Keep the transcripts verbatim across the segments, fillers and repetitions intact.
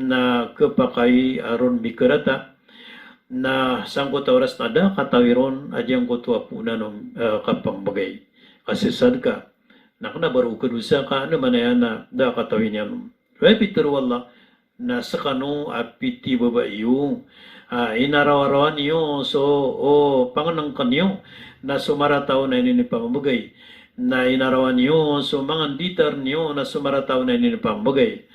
na khapakay a ron mikarata, na sangkoto a oras na da a katawi ron a giyangkoto a poonan o, eh, kapamagay, kasasadka. Na kna ba ron kadosa ka, anda manaya na da a katawi niyan on. Aya pitharo o Allah, na skano a pitibaba iyo, a, inarawarawa niyo so, o, pangnngkn iyo na so marata on a ininipamamagay. Na inarawan iyo so manga nditar niyo na so marata on a ininipamamagay.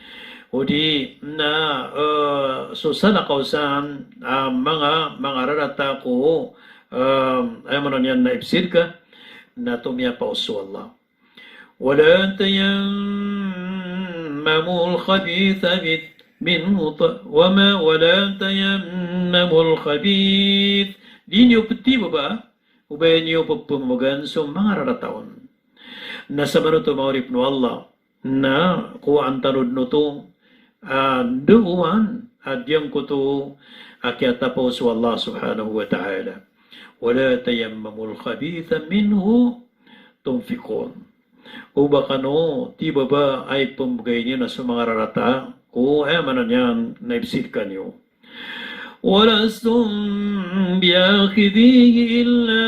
Odi na, eh, so salakaw san a manga, manga rarata ko, eh, aya maana niyan na ipsidka, na tomiyapa o so Allah. Wala tayammamul khabitha min-, minhu ta-, wama, wala tayammamul khabith. Di niyo ptibaba o ba niyo pphamamagan so manga rarata on. Na samanoto manga oripn o Allah, na kowaan tano dn oto a ndao a giyangkoto a kiyatapa o so Allah subhanahu wa ta'ala. Wala tayammamul khabitha minhu tunfiqun. O ba kano tibaba a ipmbgay niyo na so manga rarata ko, aya maana niyan na ipsidka niyo. Walastum biakhidhihi illa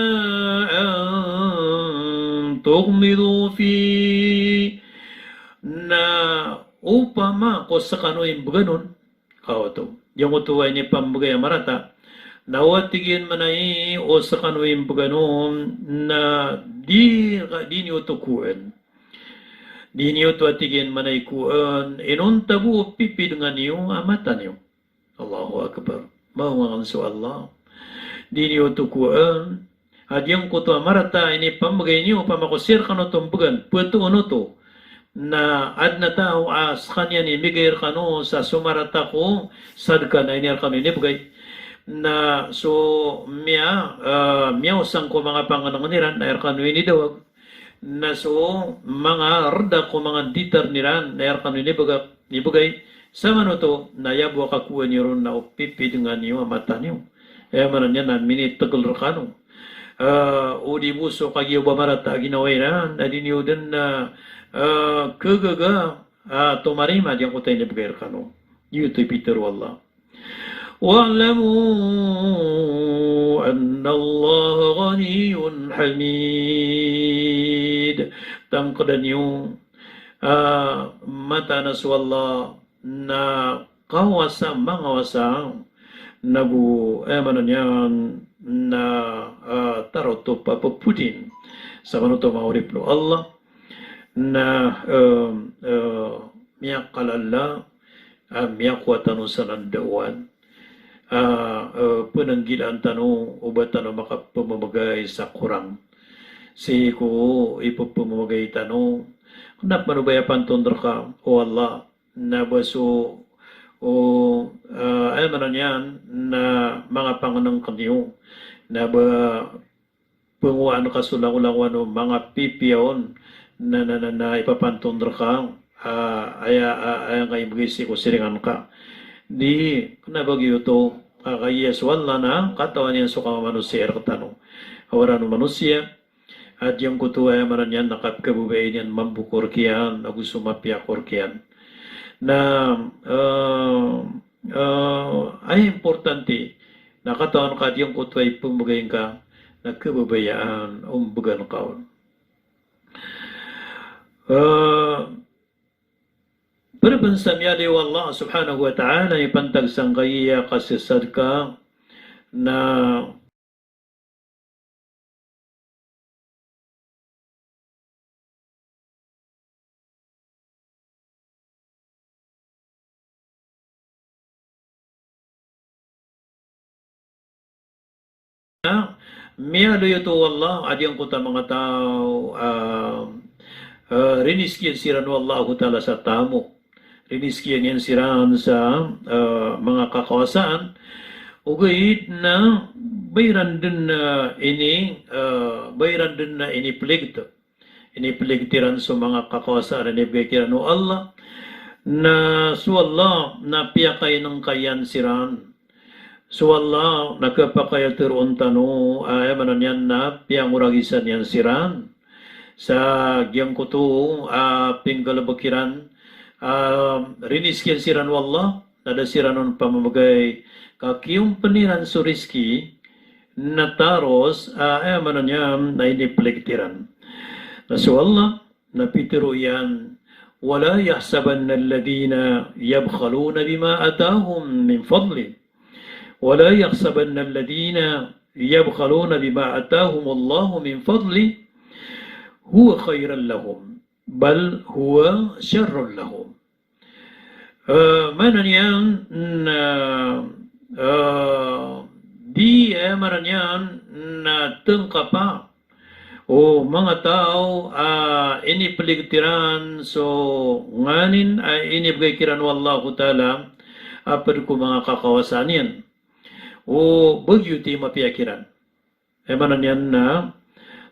an tughmidu fih. Na opama ko skano i mbgan on, kaoto, giyangkoto a inipambgay a marata, na o tig iyan manay o skano i mbgan on, na di, di niyo oto kowaan. Di niyo oto, a tig iyan manay, kowaan inonta bo o pipidngan iyo a mata niyo. Allahu Akbar. Maong angn so Allah. Di niyo oto kowaan a giyangkoto a marata a inipambgay niyo, opama ko sii rkano oto mbgan, ptoon oto. Na adn a taw a skaniyan i migay rkano sa so marata ko sadka na ini rkano inibgay. Na so miya, eh, miyaosang ko manga pangnngkn iran na aya rkano inidawag. Na so manga rda ko manga nditar iran na aya rkano inibgay, inibgay. Samanoto na aya bo a kakowaan iyo ron na o pipidngan iyo a mata niyo. Aya maana niyan na minitgl rkano. Ah, odi bo so kagiya o ba marata a ginawa iran na di niyo dn, ah, ah, khagaga, ah, tomarima giyangkoto a inibgay rkano. Giyoto i pitharo o Allah. Wa'lamu annallaha ghaniyyun hamid. Tangkda niyo, ah, mataan a so Allah na kawasa, mangawasa, nago, eh, maana niyan na, ah, tarotop a pphoon. Samanoto manga oripn o Allah, na, eh, eh, miyakalala, ah, miyakowa tano sa landawan, ah, eh, pnanggilaan tano o ba tano makapamamagay sa korang sii ko ipapamamagay tano. Kna pman o ba aya panton rka o Allah, na ba so, o, ah, aya maana niyan na manga pangnngkn iyo, na ba pngowaan ka so langolangowan o manga pipiya on na, na, na, na ipapanton rka, ah, aya, ah, aya nga imbgay sii ko siringan ka. Di, kna ba giyoto, ah, kagiya so Allah na katawan iyan so kamamanosiya rktano. Awaran o manosiya a giyangkoto, aya maana niyan na kapkhababayai niyan mambo ko rk iyan ago so mapiya ko rk iyan. Na, eh, eh, aya importante na katawan ka a giyangkoto a ipmbgay ngka na khababayaan o mbgan ka on. Eh, pd pn sa miyaaloy o Allah subhanahu wa ta'ala i pantag sangkaya kasasadka na miyaaloy oto o Allah a giyangkoto a manga taw a, ah, riniskiyan siran o Allahu Ta'ala sa tamok. Riniskiyan iyan siran sa, ah, manga kakawasaan. Ogaid na ba iran dn, ah, ini, ah, ba iran dn na inipligt. Inipligt iran so manga kakawasaan a inibgay kiran o Allah. Na so Allah na piyakainngkayaan siran. So Allah na khapakay a tharoon tano, ah, aya maana niyan na piyangoragisan iyan siran sa giyangkoto a pinggalbk iran, ah, riniskiyan siran o Allah, na da siran on pamamagay ka kiyompn iran so rizki, na taros a, aya maana niyan na inipligt iran. Na so Allah na pitharo iyan, "Wala yahsabanna alladhina yabkhaluna bima atahum min fadlih. Wala yahsabanna alladhina yabkhaluna bima atahumullahu min fadlih huwa khairan lahum, bal huwa sharrun lahum." Eh, maana niyan na, eh, di, eh, maana niyan na tngkapa o manga taw a inipligt iran so nganin a inibgay kiran o Allahu Ta'ala a pd ko manga kakawasaan iyan. O bagi oto i mapiya kiran. Aya maana niyan na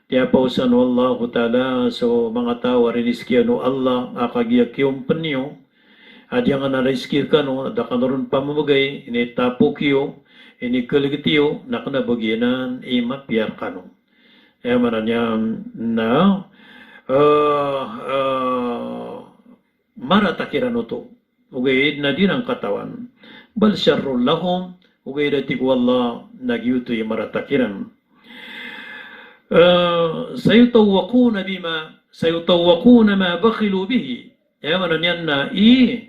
tiyapaw san o Allahu Ta'ala so manga taw a ririzkian o Allah a kagiya kiyompn iyo, a di angkanan a rizki rkano, da kano ron pamamagay, initapok iyo, inikligt iyo, na kna a bagi anan i mapiya rkano. Aya maana niyan na, eh, eh, marata kiran oto. Ogaid na di iran katawan. Bal sharrun lahum, ogaid a tig o Allah na giyoto i marata kiran. Eh, sayutawwaquna bima, sayutawwaquna ma bakhilu bihi. Aya maana niyan na i,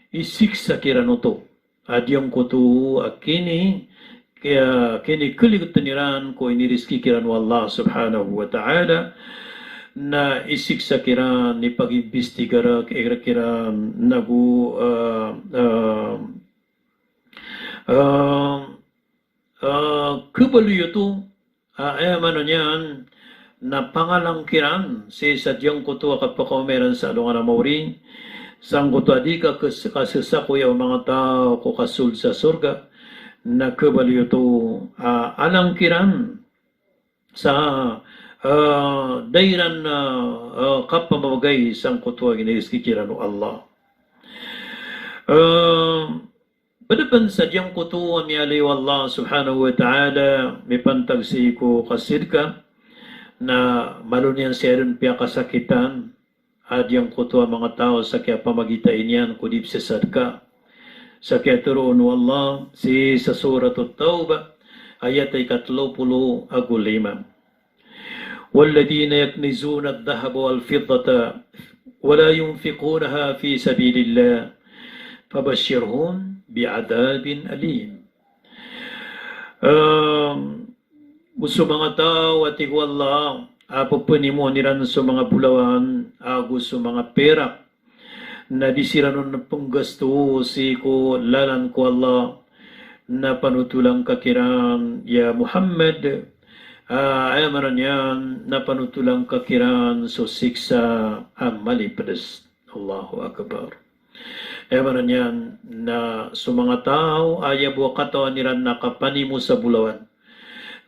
isiksa kiran oto. A giyangkoto a kini, kiya, kinikligtn iran ko inirizki kiran o Allah subhanahu wa ta'ala, na isiksa kiran, ipagimbistiga rk, igira kiran, nago, ah, ah, ah, ah, khabaloy oto, ah, aya maana niyan na pangalang kiran sii sa giyangkoto a kapakaoma iran sa alongan a maori, sangkoto a di ka kes-, kasesakoya o manga taw ko kasold sa sorga, na khabaloy oto, ah, alang kiran sa, ah, da iran, ah, ah, kapamamagay sangkoto a ginirizki kiran o Allah. Ah, Pd pn sa giyangkoto a miyaaloy o Allah subhanahu wa ta'ala, mipantag sii ko kasadka, na malo niyan siran piyakasakitan a giyangkoto a manga taw sa kiyapamagitai niyan ko di pzasadka. Sa kiyatharoon o Allah sii sa Surat At-Tawbah, ayat a ikatlo polo ago lima. والذين يكنزون الذهب والفضة ولا ينفقونها في سبيل الله فبشرهم بعذاب أليم. Em, go so manga taw a tig o Allah a pphanimoon iran so manga bolawan ago so manga perak na di siran on pnggasto sii ko lalan ko Allah, na panotolan ka kiran, ya Muhammad, ah, aya maana niyan, na panotolan ka kiran so siksa a malipds. Allahu Akbar. Aya maana niyan na so manga taw a aya bo a katawan iran na kapanimo sa bolawan,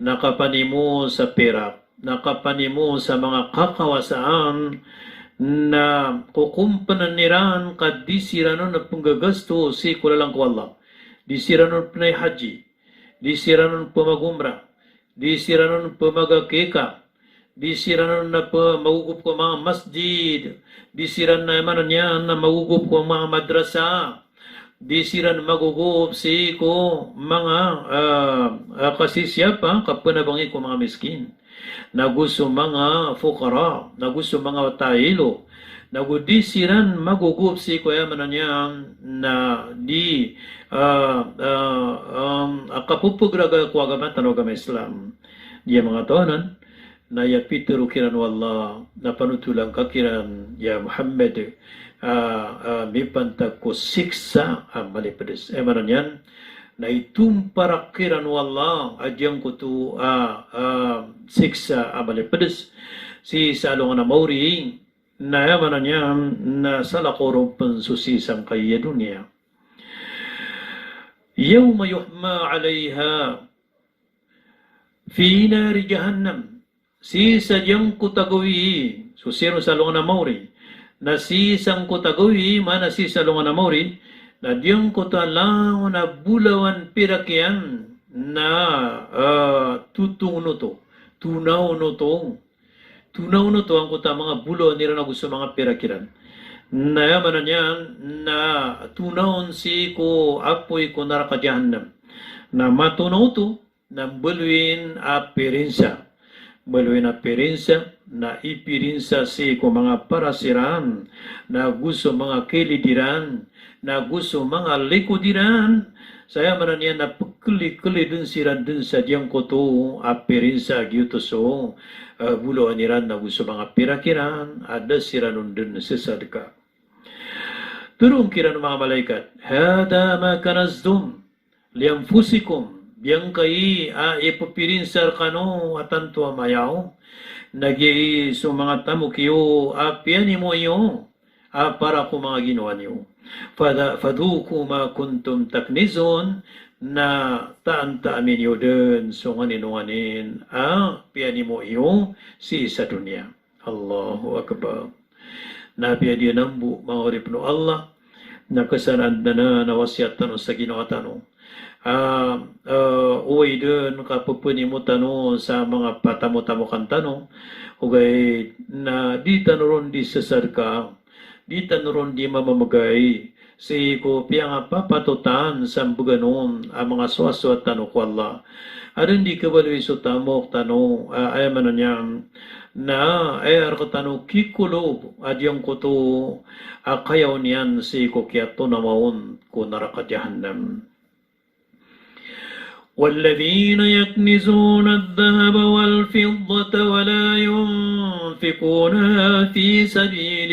na kapanimo sa perak, na kapanimo sa manga kakawasaan, na kokompnan iran ka di siran on pnggagasto sii ko lalan ko Allah. Di siran on pnay haji, di siran on pmagomra, di siran on pmagakika, di siran on na pmagogop ko manga masjid, di siran na, aya maana niyan na magogop ko manga madrasa, di siran magogop sii ko manga, ah, ah, kasisiyapa, kapnabangi ko manga miskin, nago so manga fuqara, nago so manga tailo, nago di siran magogop sii ko, aya maana niyan na di, ah, ah, um, a kapphagraga ko agama tano a agama Islam. Di aya manga taw anan, na aya pitharo kiran o Allah, na panotolan ka kiran, ya Muhammad, ah, ah, mipantag ko siksa a malipds. Aya maana niyan, na itomparak kiran o Allah a giyangkoto a, ah, siksa a malipds sii sa alongan a maori, na aya maana niyan, na salakaw ron pn so sii sangkaya doniya. يوم يحمى عليها في نار جهنم. Sii sa giyangkoto a gawii, so sii ron sa alongan a maori. Na sii sangkoto a gawii, maana sii sa alongan a maori, na giyangkoto a langon a bolawan perak iyan, na, ah, totong oto, tonaw oto. Tonaw oto angkoto a manga bolawan iran ago so manga perak iran. Na aya maana niyan na tonawn sii ko apoy ko naraka Jahannam. Na matonaw oto na mbaloyin a pirinsa. Mbaloyin a pirinsa, na ipirinsa sii ko manga paras iran, na go so manga kilid iran, na go so manga likod iran. Sa aya maana niyan na pklikli dn siran dn sa giyangkoto a pirinsa a giyoto so, eh, bolawan iran na go so manga pirak iran a da siran on dn sasadka. Tharoon kiran o manga malaikat, "Hadha ma kanaztum li anfusikum." Giyangkai a ipirinsa rkano a tanto a mayaw, na giyai so manga tamok iyo a piyanimo iyo a para ko manga ginawa niyo. Fadha-, fadhuqu ma kuntum taknizun, na taan ta amin iyo dn so nganin o nganin a piyanimo iyo sii sa doniya. Allahu Akbar. Na apiya di anan bo, manga oripn o Allah, na kasanaan tano na wasiyat tano sa ginawa tano. Ah, ah, oway dn ka pphanimo tano sa manga patamotamokan tano, ogaid na di tano ron di sasadka, di tano ron di mamamgay sii ko piyangapapatotan sa mbgan on a manga sowasowat tano ko Allah. A dn di kabaloy so tamok tano, a, aya maana niyan na aya rktano kikolob a giyangkoto a kayaw niyan sii ko kiyatonawa on ko naraka Jahannam. والذين يكنزون الذهب والفضة ولا ينفقونها في سبيل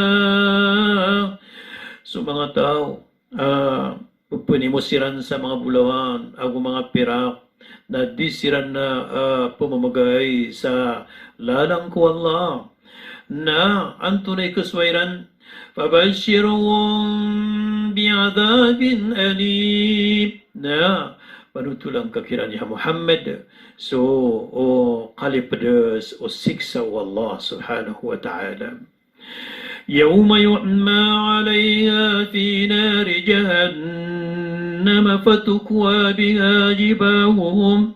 الله. So manga taw a pphanimo siran sa manga bolawan ago manga pirak, na di siran na, ah, pmamgay sa lalan ko Allah. Na antonaa i khasowa iran? Fabashshirhum bi'adhabin alim. Na panotola ngka kiran ya Muhammad so, o, kalipds o siksa o Allah subhanahu wa ta'ala. Yawma yuhma 'alayha fi nari jahannama fatukwa biha jibahuhum.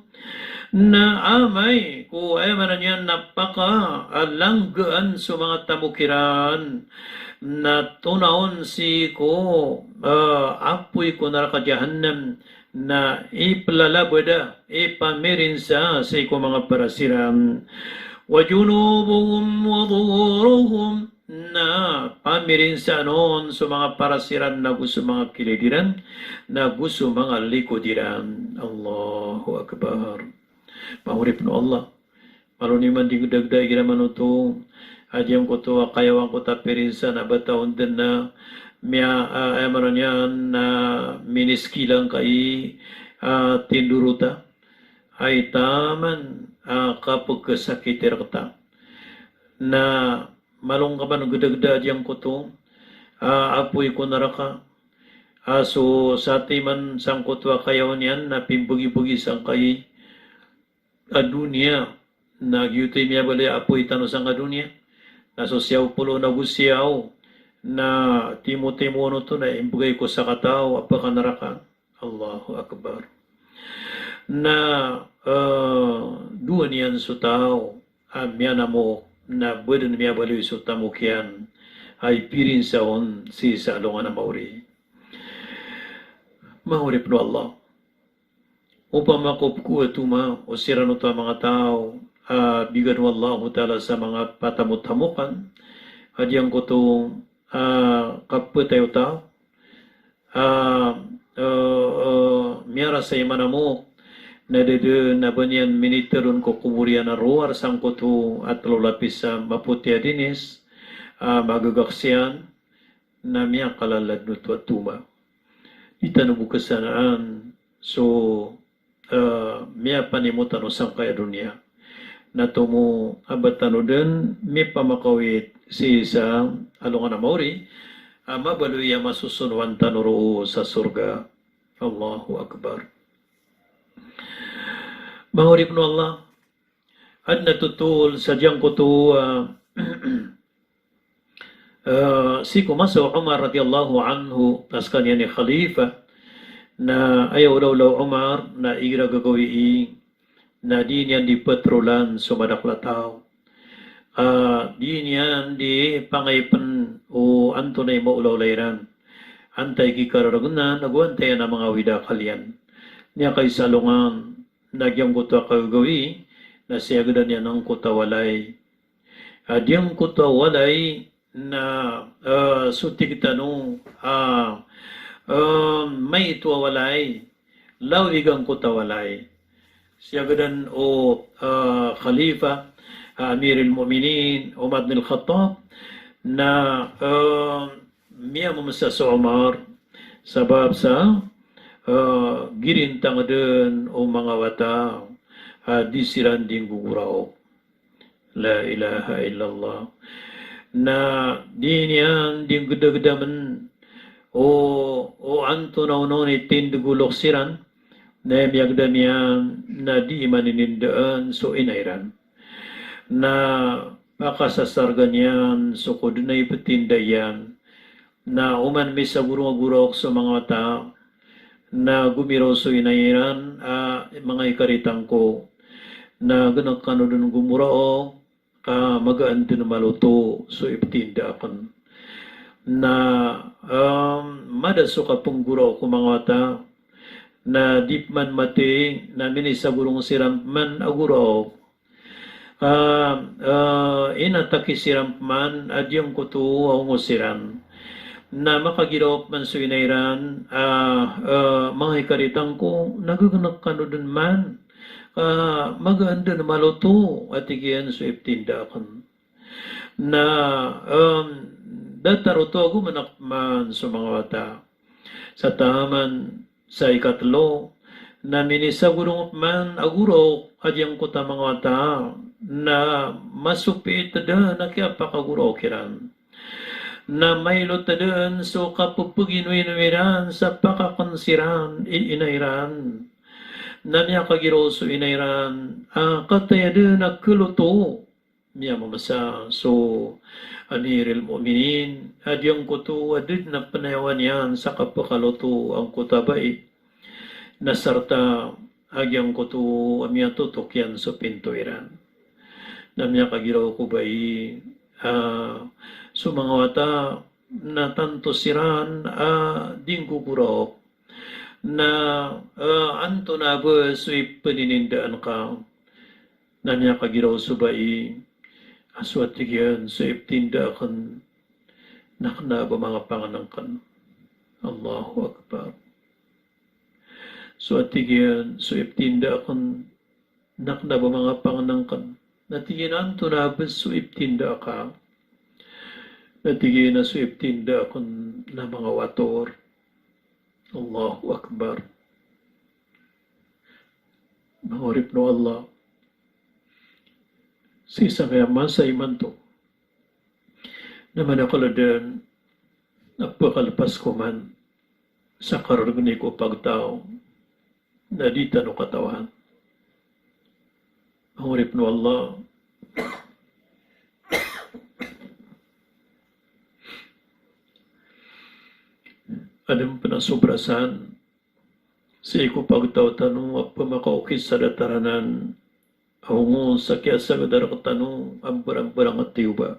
Na amay ko, aya maana niyan na paka, ah, langgaan so manga tamok iran, na tonawn sii ko, ah, apoy ko naraka Jahannam, na iplalabada, ipamirinsa sii ko manga paras iran. Wa junubuhum wa zuhuruhum, na pamirinsaan on so manga paras iran, na go so manga kilid iran, na go so manga likod iran. Allahu Akbar. Manga oripn o Allah. Malo niyo man di gdagda igira manoto a giyangkoto a kayawan koto a pirinsa na ba taw dn na miya, ah, aya maana niyan na miniskilan ka i, ah, tindorota. Ay taman, ah, kapkhasakiti rkta. Na malo ngka man gdagda a giyangkoto a apoy ko naraka. Ah, so satiman sangkoto a kayaw niyan na pimbgibgi sangkai a doniya, na giyoto i miyabaloy a apoy tano sangkai a doniya. Na so siyaw polo na go siyaw na timotimo oto na imbgay ko sakataw a pkanaraka. Allahu Akbar. Na, eh, dowa niyan so taw a miyanamok na ba dn miyabaloy so tamok iyan a ipirinsa on sii sa alongan a maori. Manga oripn o Allah. Opama ko pkowatoma o siran oto a manga taw a bigan o Allahu Ta'ala sa manga patamotamokan a giyangkoto a kapatay o taw a, eh, eh, miyarasay manamok na da dn a ba niyan minitalon ko kobor iyan a rowar sangkoto a tlo lapis a mapoti a dinis a magagaksiyan, na miyakalaladn oto a toma. Di tano bo khasanaan so, eh, miyapanimo tano sangkai a doniya. Na tomo a ba tano dn mipamakawit sii sa alongan a maori a mabaloy a masosonowan tano roo sa sorga. Allahu Akbar. Manga oripn o Allah, adn a totol sa giyangkoto, ah, eh, sii ko masa o Umar radiyallahu anhu, a skaniyan i khalifa, na aya olaola o Umar na igira gagawii na di niyan di patrolan so madakl a taw. a, di niyan di pangaipen o antonaa i maolaola iran. Antaa i kikararagn anan, ago antaa iyan a manga awid a akal iyan. Miyakaisa alongan, na giyangkoto a kagagawii, na siyagdan iyan angkoto a walay. A, giyangkoto a walay, na, eh, so tig tano, a, eh, maito a walay, lawig angkoto a walay. Siyagdan o, eh, Khalifa, a, Amirul Mu'minin, Umar bin Khattab, na, eh, miyamamsa so Umar, sabap sa, eh, girintang dn o manga wata, a, di siran di nggogoraok. La ilaha illallah. Na di niyan di nggdagdamen o, o antonaa onon i tindg o loks iran, na miyagdam iyan na di iman inindaan so ina iran. Na pakasasargan iyan so ko dn a iptinda iyan. Na oman misagorong a goraok so manga wata, na gomiraw so ina iran a manga ikaritang ko, na gnk kano dn gomoraok, ka magaan dn maloto so iptinda akn. Na, em, mada so kapnggoraok o manga wata, na di pman mathay, na minisagorong siran pman a goraok. A, a, inataki siran pman a giyangkoto a ongos iran. Na makagiraw pman so ina iran a, a, manga ikaritang ko, na gnk kano dn man, a, magaan dn maloto, a tig iyan, so iptinda akn. Na, em, datar oto a gomnk pman so manga wata. Sa taman sa ikatlo, na minisagorong pman a goraok a giyangkoto a manga wata, na masopiit dn a kiyapakagoraok iran. Na mailot dn so kapphaginoinom iran sa pakakn siran i ina iran. Na miyakagiraw so ina iran a kataya dn a khaloto. Miyamamsa so Amirul Mu'minin a giyangkoto a da dn a pnayawan iyan sa kapkhaloto angkoto a bai. Na sarta a giyangkoto a miyatotok iyan so pinto iran. Na miyakagiraw ko bai, a, so manga wata na tanto siran a di nggogoraok. Na, a, antonaa ba so ipninindaan ka? Na miyakagiraw so bai a so, a tig iyan, so iptinda akn na kna a ba manga pangnngkn. Allahu Akbar. So, a tig iyan, so iptinda akn na kna a ba manga pangnngkn. Na tig iyan, antonaa ba so iptinda ka? Na tig iyan a so iptinda akn na manga wator. Allahu Akbar. Manga oripn o Allah. Sii sangkaya masa imanto na madakl dn a pkhalpas ko man sa karargni ko pagtaw na di tano katawan. Manga oripn o Allah. Adn pn a sobra san sii ko pagtaw tano a pmakaokit sa datar anan a ongos a kiyasagad a rktano a mbrang-mbrang a tiyoba.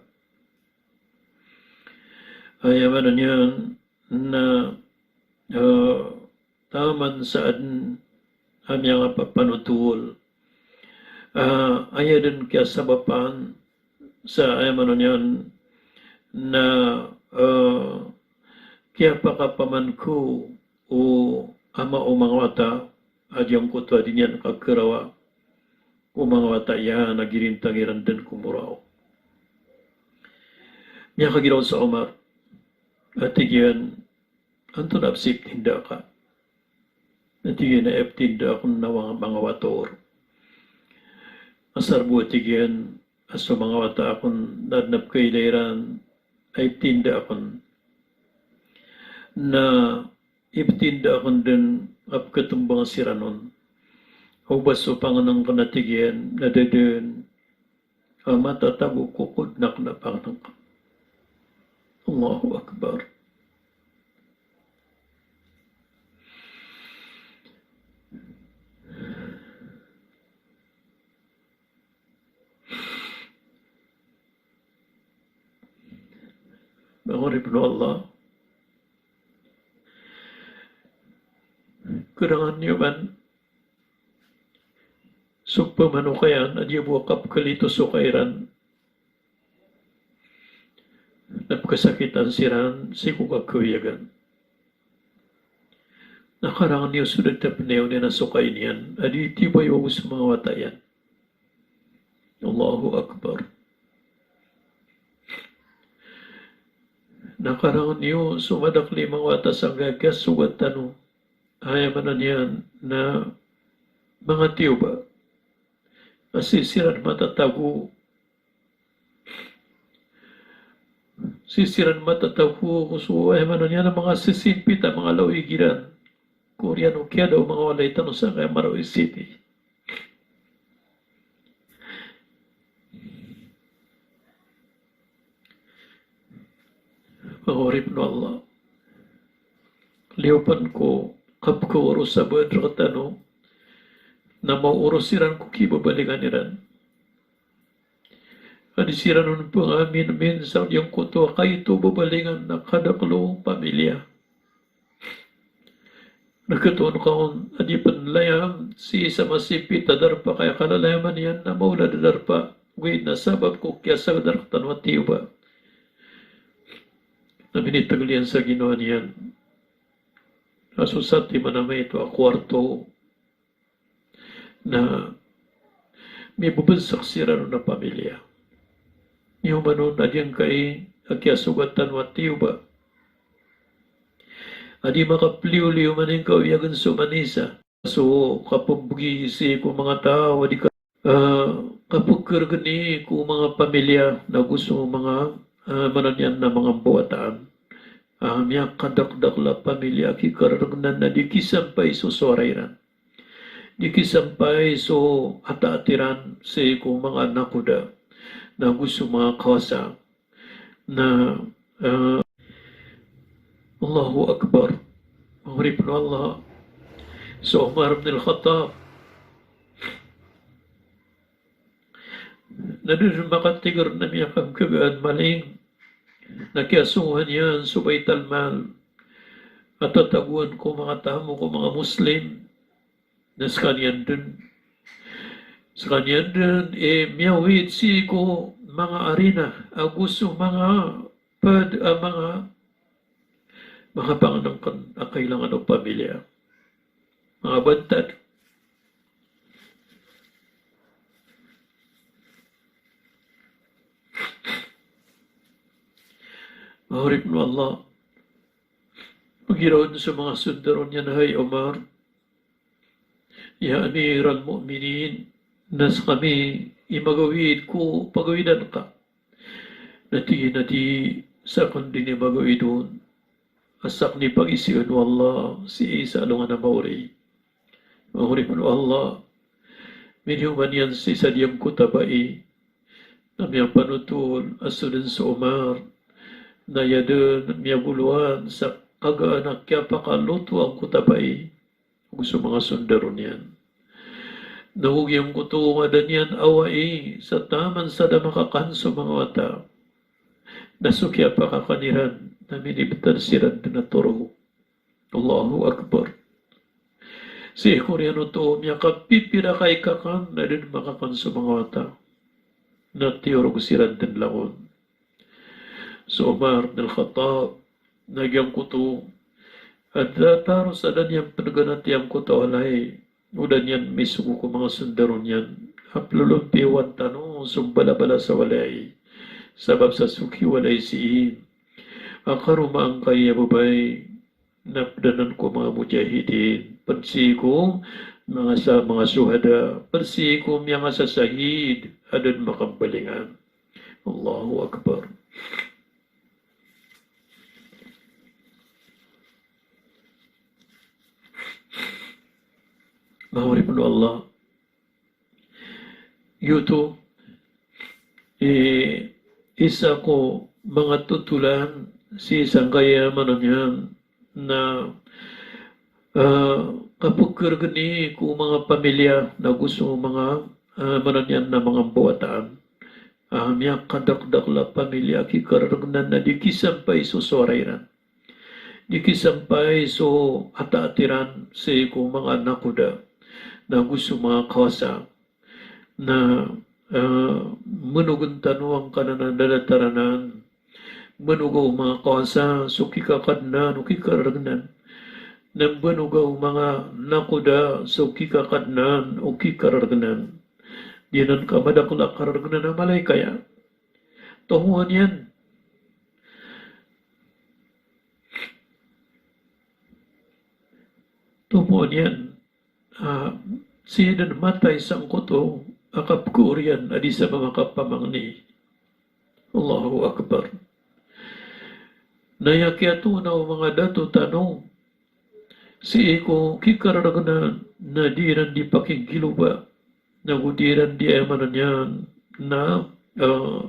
Aya maana niyan na, eh, taman sa adn a miyangapapanothol. Ah, aya dn kiyasabapan sa aya maana niyan na, eh, kiyapakapaman ko o ama o manga wata a giyangkoto a di niyan kakharawa ko manga wata iyan a girintang iran dn ko moraok. Miyakagiraw so Omar a tig iyan, antonaa bs i iptinda ka? A tig iyan a iptinda akn na manga, manga wator. Asar bo a tig iyan a so manga wata akn na adn a pkailay ran a iptinda akn. Na iptinda akn dn a pkhatmbang siran on. Oba so pangnngkn a tig iyan na da dn a matatago ko kodn akn a pangnngkn. Allahu Akbar. Manga oripn o Allah. Khadangan iyo man so pamanokayan a di bo kapkalito so kairan na pkasakitan siran sii ko kakawiyagan. Na khadangan iyo so da dn a pnayawn iyan a so kai niyan a di tiyoba iyo ago so manga wata iyan. Allahu Akbar. Na khadangan iyo so madakl i manga wata sangkaya kiyasogat tano. Aya maana niyan na manga tiyoba a sii siran matatago. Sii siran matatago ko so, aya maana niyan na manga sisimpit a manga lawig iran ko oriyan o kiyada o manga walay tano sangkaya Marawi City. Manga oripn o Allah. Liyo pn ko kapkhaoros a ba rktano na maoros iran ko kibabalingan iran. A di siran on pngaminmin sa giyangkoto a kaito babalingan na kadakl o pamilya. Na khatoon ka on a di pn layam sii sa masimpit a darpa ka aya kalalayaman iyan na maolad a darpa. Ogaid na sabap ko kiyasagad rktano a tiyoba na minitgl iyan sa ginawa niyan a so satiman a maito a kowarto na mibabnsik siran on a pamilya. Niyo man on a giyangkai a kiyasogat tano a tiyoba a di makapliyoliyo man i kawiyagan so manisa. So kapmbgi sii ko manga taw a di ka, ah, kapkhargni ko manga pamilya na go so manga, ah, maana niyan na manga mbawataan. Ah, miyakadakdakl a pamilya a kikarargnan na di kisampay so sowara iran. Di kisampay so ataat iran sii ko manga nakoda na go so manga kawasa. Na, eh, Allahu Akbar. Manga oripn o Allah. So Umar bin Al-Khattab na da dn makatigr na miyakapkhagaan maling. Na kiyasongowan iyan so Baital Mal a tatagoan ko manga tahamook o manga Muslim. Na skaniyan dn, skaniyan dn i miyawid sii ko manga arina ago so manga pd a manga, manga pangnngkn a kailangan o pamilya. Manga bantad. Manga oripn o Allah. Pgiraw on so manga sondaro niyan, hay Omar, ya Amiral Mu'minin, na skami i magawid ko pagawidan ka. Na tig iyan a di sakn dn i magawid on a sakn i pagizion o Allah sii sa alongan a maori. Manga oripn o Allah, miniyoman iyan sii sa diyangkoto a bai na miyapanotol a so dn so Omar na aya dn miyagolowan sa kagaan a kiyapakaloto angkoto a bai ago so manga sondaro niyan. Na go giyangkoto a da niyan awai sa taman sa da makakan so manga wata, na so kiyapakakan iran na minibtad siran dn a toro. Allahu Akbar. Sii ko oriyan oto miyakapipira ka i kakan na da dn makakan so manga wata, na tiyorog siran dn langon. So Omar bin Al-Khattab na giyangkoto a da taros a da niyan pn ganati angkoto a walay o da niyan misogo ko manga sondaro niyan a plolompiyowan tano so mbalabalas a walay sabap sa so kiwalay sii a karoma angkai a babay na pd anan ko manga mujahidin, pd sii ko manga sa-, manga shuhada, pd sii ko miyanga sa shahid a da dn makambalingan. Allahu Akbar. Manga oripn o Allah. Giyoto i isa ko manga totolan sii sangkaya maana niyan na, eh, kapkhargni ko manga pamilya na go so manga, eh, maana niyan na manga mbawataan. a miyakadakdakl a pamilya a kikarargnan na di kisampay so sowara iran. Di kisampay so ataat iran sii ko manga nakoda na go so manga kawasa. Na, ah, manogan tano angkanan a dadataranan. Manoga o manga kawasa so kikakadnan o kikarargnan. Na manoga o manga nakoda so kikakadnan o kikarargnan. Giyanan ka madakl a karargnan a malaikaya. Tomo niyan. Tomo niyan. Ah, sii dn matay sangkoto a kapkhaoriyan a di sa ba makapamangni. Allahu Akbar. Na aya kiyatoona o manga dato tano sii ko kikarargnan na di iran di pakinggiloba, na go di iran di, aya maana niyan na, ah,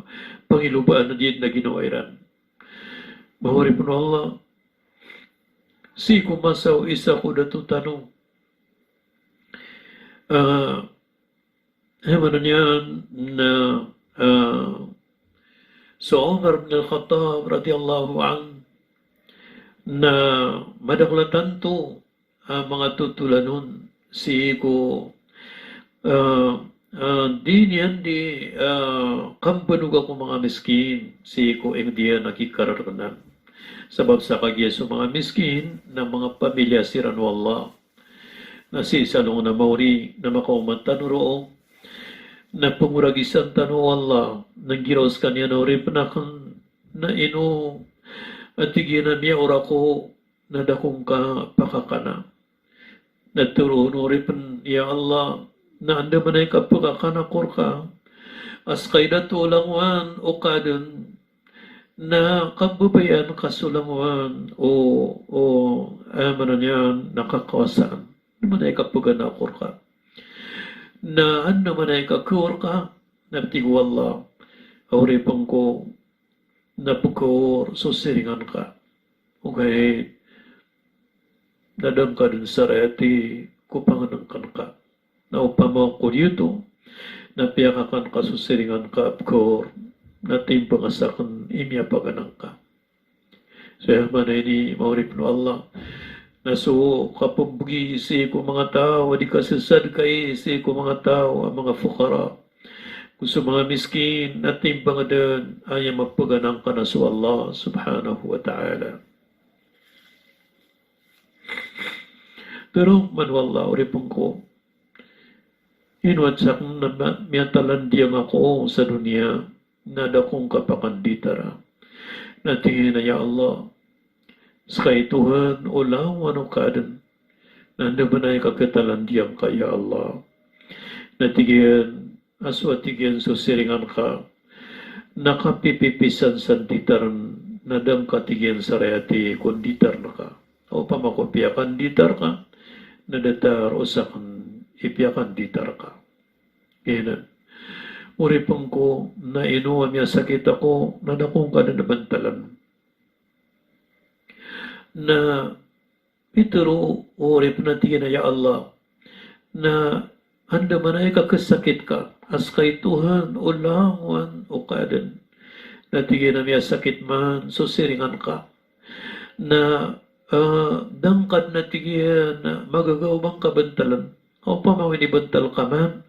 pangilobaan na di iran a ginawa iran. Manga oripn o Allah, sii ko masa o isa ko dato tano. Ah, aya maana niyan na, ah, so Umar bin Al-Khattab radhiyallahu anhu na madakl a tanto, ah, manga totolan on sii ko, ah, ah, di niyan di, ah, kambanoga ko manga miskin sii ko ingd iyan a kikarargnan. Sabap sa kagiya so manga miskin na manga pamilya siran o Allah. Na sii sa alongan a maori na makaoma tano roo na pngoragisan tano o Allah, na giraw skaniyan a oripn akn na ino a tig iyan a miyaora ko na da ko ngka pakakana. Na tharoon o oripn, ya Allah, na andamanaya i kapakakana ko rka a ska i dato o langowan o kaadn, na kambabayaan ka so langowan o, o, aya maana niyan na kakawasaan. Andamanaya i kapagana ko rka. Na andamanaya i kakhaor ka, na tig o Allah a oripn ko, na pkhaor so siringan ka. Ogaid na da ngka dn sarayati ko pangnngkn ka. Na opama ko giyoto na piyakakan ka so siringan ka a pkhaor, na timbang a sakn i miyapagana ngka. So aya maana ini, manga oripn o Allah, na so kapmbgi sii ko manga taw a di kasasadkai sii ko manga taw a manga fuqara, go so manga miskin, na timbang dn a aya mapagana ngka na so Allah subhanahu wa ta'ala. Tharo man o Allah, oripn ko, ino a sakn na ma-, miyatalandiang ako sa doniya na da ko ngka pakanditara. Na tig iyan a, ya Allah, ska i Tohan o langowan o kaadn, na andamanaya i kakatalandiang ka, ya Allah. Na tig iyan a so, a tig iyan, so siringan ka na kapipipisan sa nditarn, na da ngka, tig iyan, sarayati ko nditarn ka. Opama ko piyakanditar ka, na datar o sakn i piyakanditar ka. Giyanan. Oripn ko, na ino a miyasakit ako, na da ko ngka dn bantalan. Na pitharo o oripn a tig iyan a, ya Allah, na andamanaya i kakasakit ka a ska i Tohan o langowan o kaadn. Na tig iyan a miyasakit man so siringan ka, na, ah, da ngka dn, a tig iyan, a magagaw a ba ngka bantalan. Opama o inibantal ka man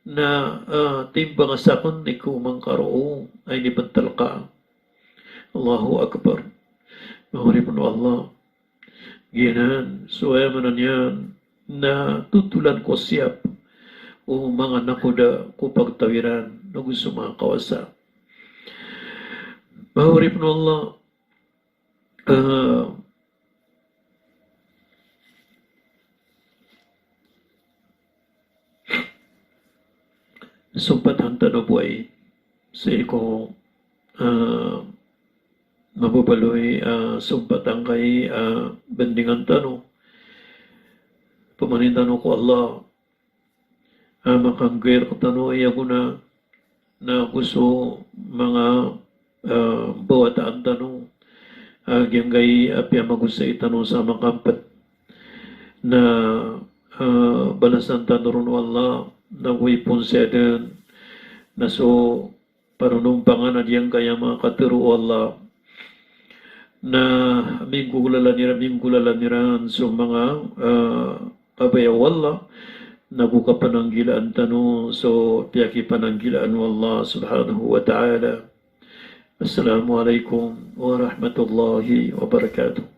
na, ah, timbang a sakn i kaoma ngka roo a inibantal ka. Allahu Akbar. Manga oripn o Allah. Giyanan so, aya maana niyan na totolan ko siyap o manga nakoda ko pagtaw iran, na go so manga kawasa. Manga oripn o Allah, ah, sompatan tano bo ai sii ko, ah, mababaloy, ah, sompatan kai, ah, bandingan tano. Pamanin tano ko Allah a makangger ko tano aya gona na go so manga, ah, bawataan tano, ah, giyangkai a piyamagosay tano sa makampet. Na, ah, balasan tano ron o Allah, na go ipon saya dn na so panonompangan a giyangkaya manga katharo o Allah. Na minggolalan iran, minggolalan iran so manga, ah, kabaya o Allah, na go kapananggilaan tano so piyakipananggilaan o Allah subhanahu wa ta'ala. Assalamu alaikum warahmatullahi wabarakatuh.